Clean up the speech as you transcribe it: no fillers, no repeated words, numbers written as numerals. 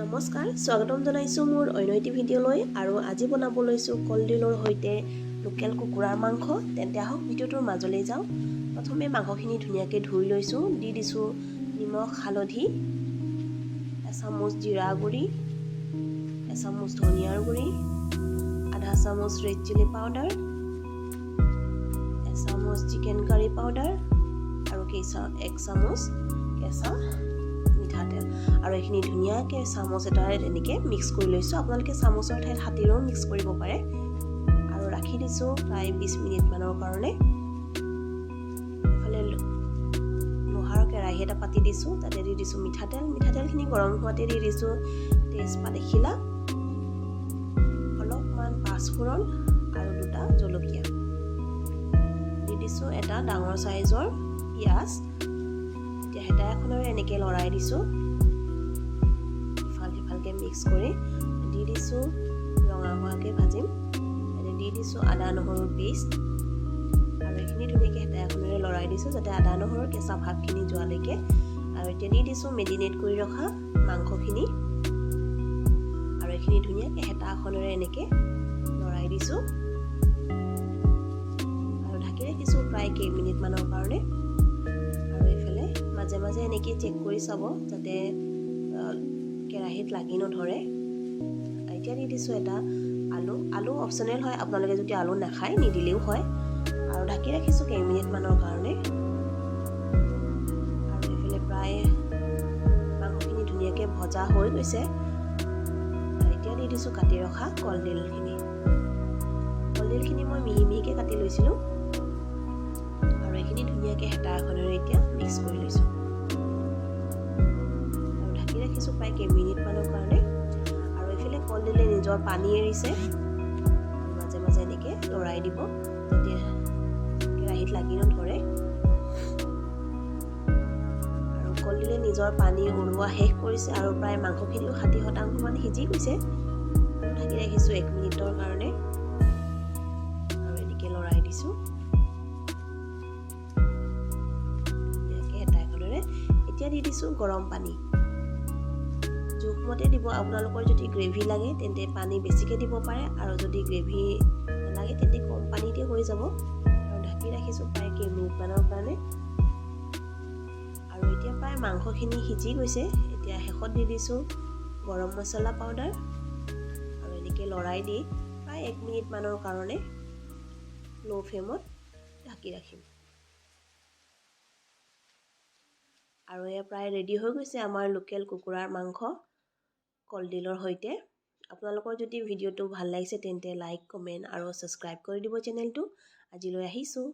নমস্কাৰ, স্বাগতম জনাইছোঁ মোৰ অন্য এটি ভিডিঅ'লৈ। আৰু আজি বনাব লৈছোঁ কলডিলৰ সৈতে লোকেল কুকুৰাৰ মাংস। তেন্তে আহক, ভিডিঅ'টোৰ মাজলৈ যাওঁ। প্ৰথমে মাংসখিনি ধুনীয়াকৈ ধুই লৈছোঁ। দি দিছোঁ নিমখ, হালধি, এচামুচ জিৰা গুড়ি, এচামুচ ধনিয়াৰ গুড়ি, আধা চামুচ ৰেড চিলি পাউডাৰ, এচামুচ চিকেন কাৰী পাউডাৰ আৰু এক চামুচ কেঁচা মিঠাতেল। আৰু এইখিনি ধুনীয়াকৈ চামুচ এটাৰে তেনেকৈ মিক্স কৰি লৈছোঁ। আপোনালোকে চামুচৰ ঠাইত হাতেৰেও মিক্স কৰিব পাৰে। আৰু ৰাখি দিছোঁ প্ৰায় 20 মিনিটমানৰ কাৰণে। এফালে লোহাৰ কেৰাহী এটা পাতি দিছোঁ। তাতে দি দিছোঁ মিঠাতেল। মিঠাতেলখিনি গৰম হোৱাতে দি দিছোঁ তেজপাত এখিলা, অলপমান পাঁচফোৰণ আৰু দুটা জলকীয়া। দি দিছোঁ এটা ডাঙৰ চাইজৰ পিঁয়াজ। এতিয়া হেতা এখনেৰে এনেকৈ লৰাই দিছোঁ, ইফাল সিফালকৈ মিক্স কৰি দি দিছোঁ। ৰঙা হোৱাকৈ ভাজিম। ইয়াতে দি দিছোঁ আদা নহৰুৰ পেষ্ট। আৰু এইখিনি ধুনীয়াকৈ হেতা এখনেৰে লৰাই দিছোঁ, যাতে আদা নহৰুৰ কেঁচা ভাৱখিনি যোৱালৈকে। আৰু এতিয়া দি দিছোঁ মেৰিনেট কৰি ৰখা মাংসখিনি। আৰু এইখিনি ধুনীয়াকৈ হেতা এখনেৰে এনেকৈ লৰাই দিছোঁ আৰু ঢাকি ৰাখিছোঁ প্ৰায় কেইমিনিটমানৰ কাৰণে। আৰু এইফালে মাজে মাজে এনেকৈ চেক কৰি চাব, যাতে কেৰাহীত লাগি নধৰে। এতিয়া দি দিছোঁ এটা আলু। আলু অপশ্যনেল হয়, আপোনালোকে যদি আলু নাখায় নিদিলেও হয়। আৰু ঢাকি ৰাখিছোঁ কেইমিনিটমানৰ কাৰণে। আৰু এইফালে প্ৰায় মাংসখিনি ধুনীয়াকৈ ভজা হৈ গৈছে। এতিয়া দি দিছোঁ কাটি ৰখা কলডিলখিনি। কলডিলখিনি মই মিহি মিহিকৈ কাটি লৈছিলোঁ। আৰু এইখিনি ধুনীয়াকৈ হেতা এখনেৰে এতিয়া মিক্স কৰি লৈছোঁ আৰু ঢাকি ৰাখিছোঁ প্ৰায় কেইমিনিটমানৰ কাৰণে। আৰু এইফালে কলডিলে নিজৰ পানী এৰিছে। মাজে মাজে এনেকৈ লৰাই দিব, যাতে কেৰাহীত লাগি নধৰে। আৰু কলডিলে নিজৰ পানী ওলোৱা শেষ কৰিছে আৰু প্ৰায় মাংসখিনিও 60%মান সিজি গৈছে। আৰু ঢাকি ৰাখিছোঁ এক মিনিটৰ কাৰণে আৰু এনেকৈ লৰাই দিছোঁ ধুনীয়াকৈ হেতা এখনেৰে। এতিয়া দি দিছোঁ গৰম পানী। জোখমতে দিব। আপোনালোকৰ যদি গ্ৰেভি লাগে, তেন্তে পানী বেছিকৈ দিব পাৰে আৰু যদি গ্ৰেভি নালাগে, তেন্তে কম পানীতে হৈ যাব। আৰু ঢাকি ৰাখিছোঁ প্ৰায় কেইমিনিটমানৰ কাৰণে। আৰু এতিয়া প্ৰায় মাংসখিনি সিজি গৈছে। এতিয়া শেষত দি দিছোঁ গৰম মছলা পাউডাৰ। আৰু এনেকৈ লৰাই দি প্ৰায় এক মিনিটমানৰ কাৰণে ল' ফ্লেমত ঢাকি ৰাখিম। আৰু এয়া প্ৰায় ৰেডি হৈ গৈছে আমাৰ লোকেল কুকুৰাৰ মাংস কলডিলৰ সৈতে। আপোনালোকৰ যদি ভিডিঅ'টো ভাল লাগিছে, তেন্তে লাইক, কমেণ্ট আৰু ছাবস্ক্ৰাইব কৰি দিব চেনেলটো। আজিলৈ আহিছোঁ।